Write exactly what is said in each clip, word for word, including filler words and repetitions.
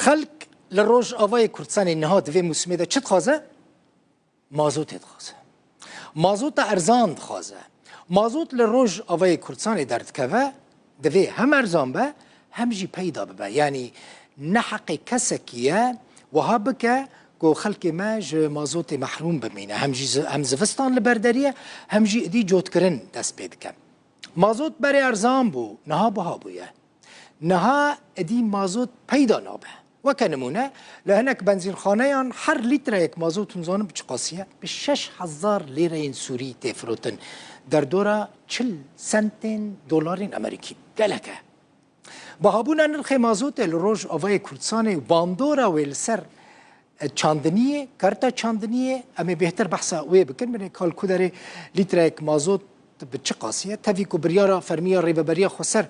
Xelk li Rojavayê Kurdistanê niha di vê mûsimê de çi dixwaze? Mazotê dixwaze. Mazota erzan dixwaze. Mazot li Rojavayê Kurdistanê derdikeve, divê hem erzan be, hem jî peyda bibe. Yanî ne heqê kesekî ye wiha bike ku xelkê me ji mazotê mehrûm bimîne. Hem jî zi-, hem zivistan li ber derî ye, hem jî idî cotkirin dest pê dike. Mazot berê erzan bû, niha biha bûye. Niha idî mazot peyda nabe. Weke nimûne, li hinek benzînxaneyan her lîtreyek mazot hûn zanin bi çi qasî ye? Bi şeş hezar lêreyên Sûrî tê firotin. Derdora çil sentên dolarên Amerîkî. Gelek e. Bihabûna nirxê mazotê li Rojavayê Kurdistanê û bandora wê li ser e, çandiniyê, karta çandiniyê, em ê bêhtir behsa wê bikin. Binê kal ku derê lîtreyek mazot bi çi qasî ye? Tevî ku biryara fermî ya Rêveberiya Xweser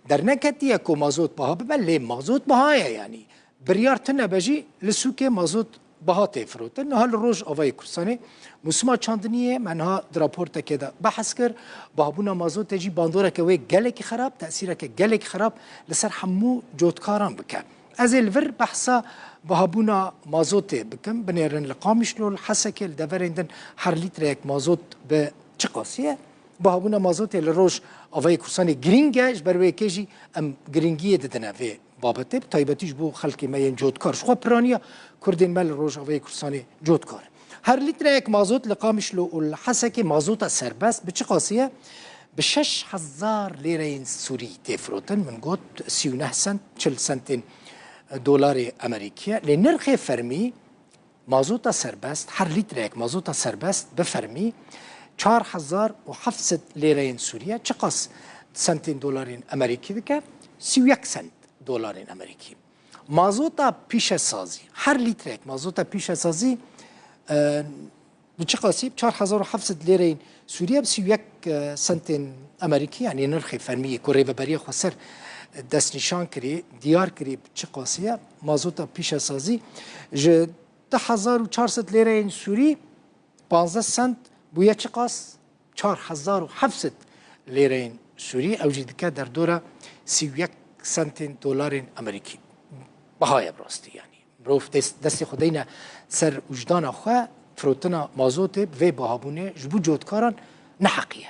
derneketiye ku mazot biha bibe, lê mazot biha ye, yanî biryar tune be jî li sûkê mazot biha tê firotin. Niha li Rojavayê Kurdistanê mûsima çandiniyê me niha di raportekê de behs kir. Bihabûna mazotê jî bandoreke wê gelekî xerab, tesîreke gelekî xerab li ser hemû cotkaran bike. Ez ê li vir behsa bihabûna mazotê bikim. Binêrin li Qamişlo, li Hesekê, li deverên din her lîtreyek mazot bi çi qasî ye? Bihabûna mazotê li Rojavayê Kurdistanê girîng e, ji ber wê yekê jî em giringiyê didine vê babetê, bi taybetî ji bo xelkê me yên cotkar. Ji xwe piraniya Kurdên me li Rojavayê Kurdistanê cotkar. Her lîtreyek mazot li Qamişlo û li Hesekê mazota serbest bi çi qasî ye? Bi şeş hezar lêreyên Sûrî tê firotin. Min got sî û neh sent, çil sentên dolarê Amerîkî ye. Lê nirxê fermî mazota serbest, her lîtreyek mazota serbest bi fermî çar hezar û heft sed lêreyên Sûrî ye. Çiqas sentên dolarên Amerîkî dike? Sî û yek sent dolarên Amerîkî. Mazota pîşesazî, her lîtrek mazota pîşesazî, e, bi çi qasî? Çar hezar û heft sed lêreyên Sûriye, bi sî û yek, e, sentên Amerîkî, yanî nirxê fermiyê ku Rêveberiya Xweser destnîşan kirî, diyar kirî bi çi qasî ye? Mazota pîşesazî ji du hezar û çar sed lêreyên Sûrî, panzdeh sent bûye çiqas? Çar hezar û heft sed lêreyên Sûrî, ew jî dike derdora sî û yek sentên dolarên Amerîkî. Biha ye bi rastî, yanî mirov dest-, destê xwe deyne ser wijdana xwe, firotina mazotê bi vê bihabûnê ji bo cotkaran neheqî ye.